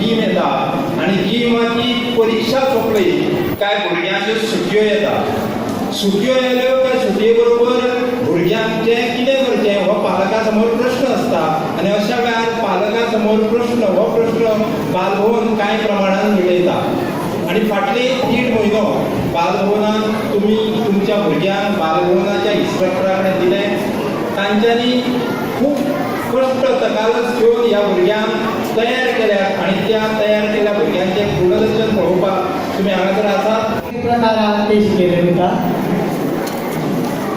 गीम येता आनी गिमाची परिक्षा सोंपली काय भुरग्यांच्यो सुटयो येता. सुटयो येयल्यो काय सुटये बरोबर भुरग्यांचें कितें करचें हो पालकां समोर प्रश्न आसता आनी अशा वेळार पालकां समोर प्रश्न हो प्रश्न बालभवन कांय प्रमाणान मिटयता. आनी फाटले 1.5 म्हयनो बालभवनान तुमी तुमच्या भुरग्यांक बालभवनाच्या इन्स्ट्रक्टरा कडेन दिले. तांच्यांनी खूब कश्ट तकालस घेवन ह्या भुरग्यांक तयार केल्यात आनी त्या तयार केल्ल्या भुरग्यांचें फुडदर्शन पळोवपाक तुमी हांगासर आसात. प्रकारात ते शिकयले वता.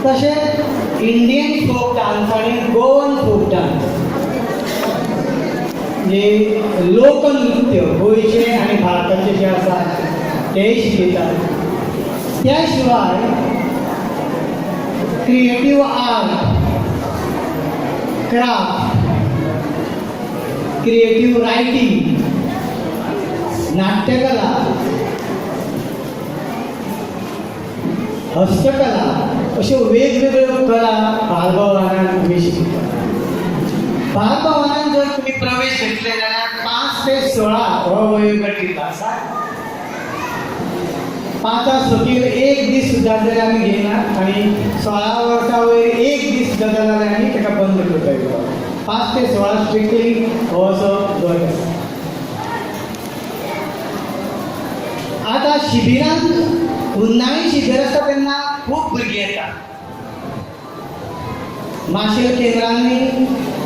तशेंच इंडियन फोक डान्स आनी गोवन फोक डान्स म्हणजे लोकनृत्य गोंयचे आनी भारताचे जे आसा तेय शिकयतात. त्या शिवाय creative art, craft, creative writing, नाट्यकला, हस्तकला अश्यो वेगवेगळ्यो कला बालभवनान तुमी शिकयतात. बालभवनान जर तुमी प्रवेश घेतले जाल्यार 5 ते 16 हो वयोगट दिल्लो आसा. 5 सकयल एक दीस सुद्दां जाल्यार आमी घेयना आनी 16 वर्सां वयर एक दीस सुद्दां जाल्यार आमी ताका बंद करता. 5 ते 16 स्ट्रिक्टली हो असो गट आसा. आतां शिबिरान उन्हाळी शिबीर आसता तेन्ना खूब भुरगीं येतात. माशेल केंद्रांनी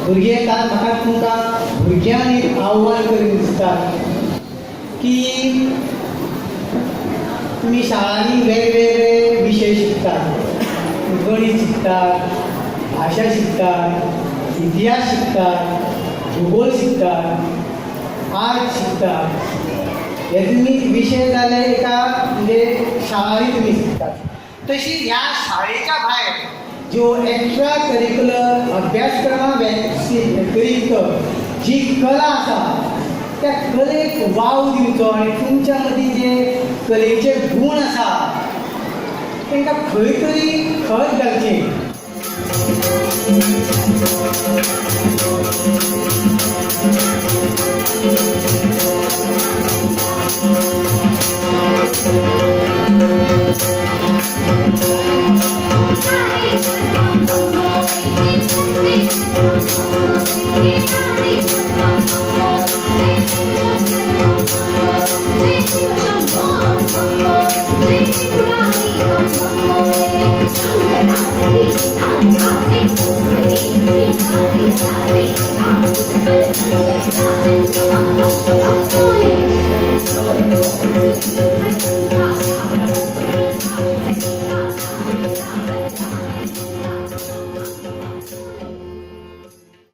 भुरगीं येतात. म्हाका तुमकां भुरग्यांक एक आव्हान करीन दिसता की तुमी शाळांनी वेगवेगळे विशय शिकतात, गणीत शिकतात, भाशा शिकतात, इतिहास शिकतात, भुगोल शिकतात, आर्ट शिकतात. हे तुमी विशय जाले एका म्हणजे शाळांनी तुमी शिकतात. तशी ह्या शाळेच्या भायर ज्यो एक्स्ट्रा करिकुलर अभ्यासक्रमा व्यतिरिक्त जी कला आसा त्या कलेक वाव दिवचो आनी तुमच्या मदीं जे कलेचे गूण आसा तांकां खंय तरी खत घालची.